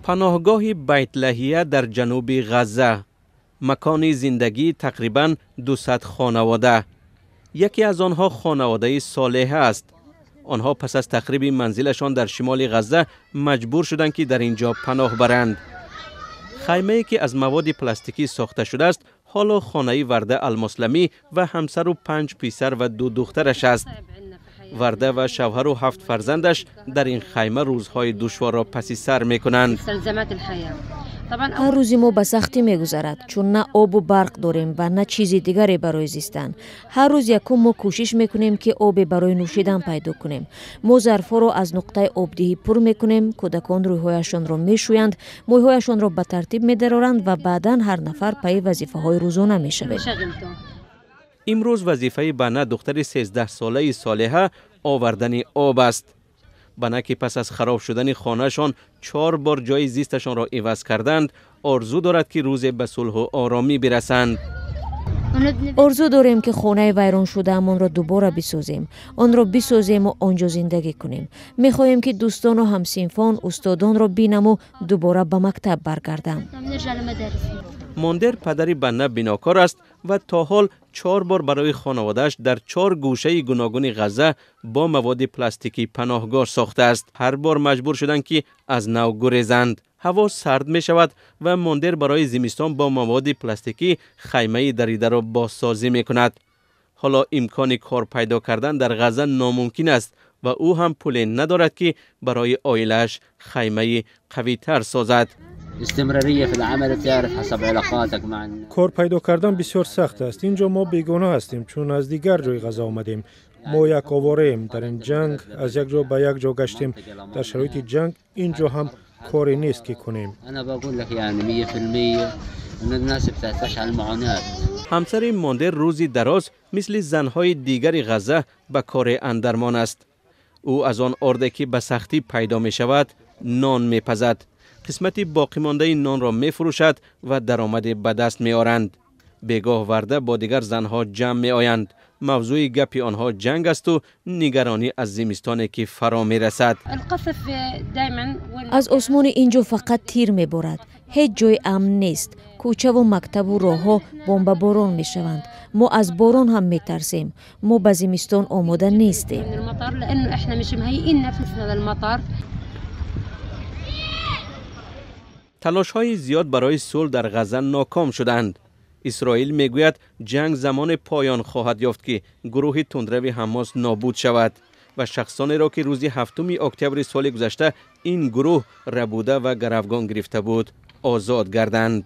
Паноҳгоҳи Байтлаҳия дар ҷануби Ғазза, макони зиндагии тақрибан 200 хонавода. Яке аз онҳо хонаводаи Солеҳа аст. Онҳо пас аз тахриби манзилашон дар шимоли Ғазза маҷбур шуданд, ки дар ин ҷо паноҳ баранд. Хаймае ки аз маводи пластикӣ сохта шудааст, ҳоло хонаи Варда Алмосламӣ ва ҳамсару 5 писар ва 2 духтараш аст. Варда ва шавҳару 7 фарзандаш дар ин хайма рӯзҳои душворро паси сар мекунанд. Ҳар рӯзи мо ба сахтӣ мегузарад, чун на обу барқ дорем ва на чизи дигаре барои зистан. Ҳар рӯз якум мо кӯшиш мекунем, ки обе барои нӯшидан пайдо кунем. Мо зарфҳоро аз нуқтаи обдиҳӣ пур мекунем, кӯдакон рӯйҳояшонро мешӯянд, мӯйҳояшонро ба тартиб медароранд ва баъдан ҳар нафар пайи вазифаҳои рӯзона мешавем. Имрӯз вазифаи Бана, духтари 13-солаи Солеҳа, овардани об аст. Бана, ки пас аз хароб шудани хонаашон 4 бор ҷои зисташонро иваз карданд, орзу дорад, ки рӯзе ба сулҳу оромӣ бирасанд. Орзу дорем, ки хонаи вайроншудаамонро дубора бисозем, онро бисозему он ҷо зиндагӣ кунем. Мехоҳем, ки дӯстону ҳамсинфон, устодонро бинаму дубора ба мактаб баргардам. Мондер, падари Банна, бинокор аст ва то ҳол 4 бор барои хонаводааш дар 4 гӯшаи гуногуни Ғазза бо маводи пластикӣ паноҳгоҳ сохтааст. Ҳар бор маҷбур шуданд, ки аз нав гурезанд. Ҳаво сард мешавад ва Мондер барои зимистон бо маводи пластикӣ хаймаи даридаро бозсозӣ мекунад. Ҳоло имкони кор пайдо кардан дар Ғазза номумкин аст ва ӯ ҳам пуле надорад, ки барои оилааш хаймаи қавитар созад. Кор пайдо кардан бисёр сахт аст. Ин ҷо мо бегона ҳастем, чун аз дигар ҷои Ғазза омадем. Мо як овораем. Дар ин ҷанг аз як ҷо ба як ҷо гаштем. Дар шароити ҷанг ин ҷо ҳам коре нест, ки кунем. Ҳамсари Мондер рӯзи дароз мисли занҳои дигари Ғазза ба кори андармон аст. Ӯ аз он орде, ки ба сахтӣ пайдо мешавад, нон мепазад. Қисмати боқимондаи нонро мефурӯшад ва даромаде ба даст меоранд. Бегоҳ Варда бо дигар занҳо ҷамъ меоянд. Мавзӯи гапи онҳо ҷанг асту нигаронӣ аз зимистоне, ки фаро мерасад. Аз осмони ин ҷо фақат тир меборад. Ҳеҷ ҷой амн нест. Кӯчаву мактабу роҳҳо бомбаборон мешаванд. Мо аз борон ҳам метарсем. Мо ба зимистон омода нестем. Талошҳои зиёд барои сулҳ дар Ғазза ноком шуданд. Исроил мегӯяд, ҷанг замоне поён хоҳад ёфт, ки гурӯҳи тундрави Ҳамос нобуд шавад ва шахсонеро, ки рӯзи 7 октябри соли гузашта ин гурӯҳ рабуда ва гаравгон гирифта буд, озод гарданд.